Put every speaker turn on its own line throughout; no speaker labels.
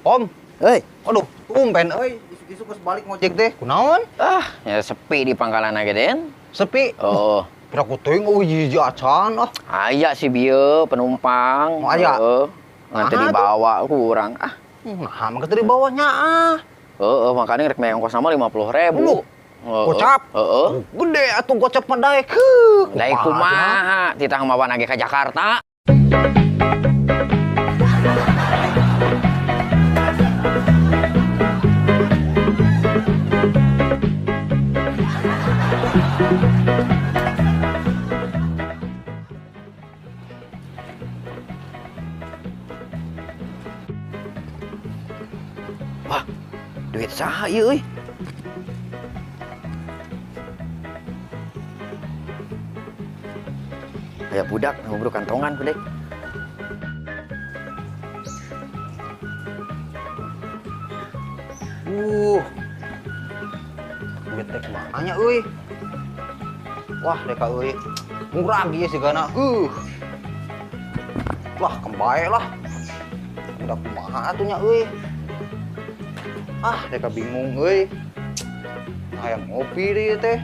Om,
Hei,
aduh, tumben euy, isuk-isuk geus balik ngojek teh. Kunaon?
Ah, ya sepi di pangkalan ge, Den.
Sepi.
Oh,
Pira ku teuing euy hiji acan ah.
Aya sih bieu penumpang.
Oh, aya?
Heeh. Nanti
Nah,
dibawa kurang. Ah,
Nah, mah teu dibawanya ah.
Heeh, makanya rek mayang kos sama 50.000.
Lu, gocap.
Heeh.
Gede atuh gocap mah daek. Heuh,
Daek kumaha? Titah mawa nage ka Jakarta. Wah, duit saha ieu euy? Aya budak ngobrol kantongan budek.
Duit teh kumaha nya euy? Wah, deka euy. Murah ieu sigana. Lah, kembae lah. Udah kumaha atuh nya euy. Ah, deka bingung euy. Hayang ngopi deui teh.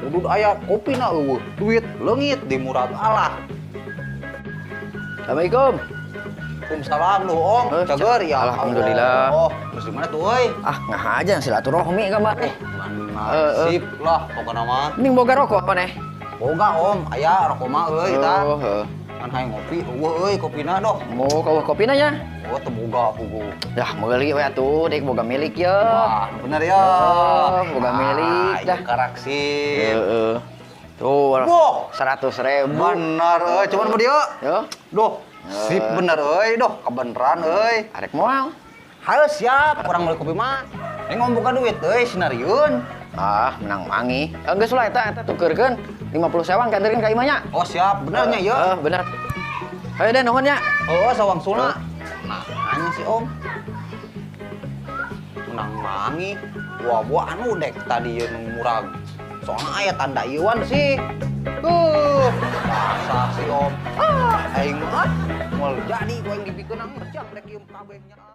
Udud aya kopi na eueuh, duit leungit di murag alah.
Assalamualaikum.
Waalaikumsalam lu Om, cager ya.
Alhamdulillah.
Oh, terus di mana tuh euy?
Ah, ngahaja silaturahmi ka mah.
Mana sip lah pokona mah.
Mending boga rokok apa nih?
Boga Om, aya rokok mah euy tah.
Oh, heeh.
Kan hayang ngopi eueuh euy kopina doh.
Mau kau kopina nya?
Oh, teu boga pugu.
Dah meuli we atuh, dek boga milik ya.
Wah, bener ya.
Oh, boga milik dah.
Karak sip.
Heeh. Tuh,
Wah.
100.000.
Bener euy, cuman mau dia.
Yo,
Doh, sip bener euy, doh kebeneran euy.
Arek moal.
Hayo siap, kurang beli kopi mah. Ini ngomong buka duit euy, sinariun.
Ah, menang mangi. Geus lah eta eta tukeurkeun 50 sewang kanterin ka imah nya.
Oh siap, benernya ya.
Heeh, bener. Ayo deh nuhun nya.
Oh, sawang suna. Nah, hanya si Om. Menang mangi. Wah, buah anu dek tadi yeun nu murag. Soalnya aya tanda ieuan sih. Dasar si Om. Ah, aing mah moal jadi ku aing dibikeun nang siap dek ieu kabehnya.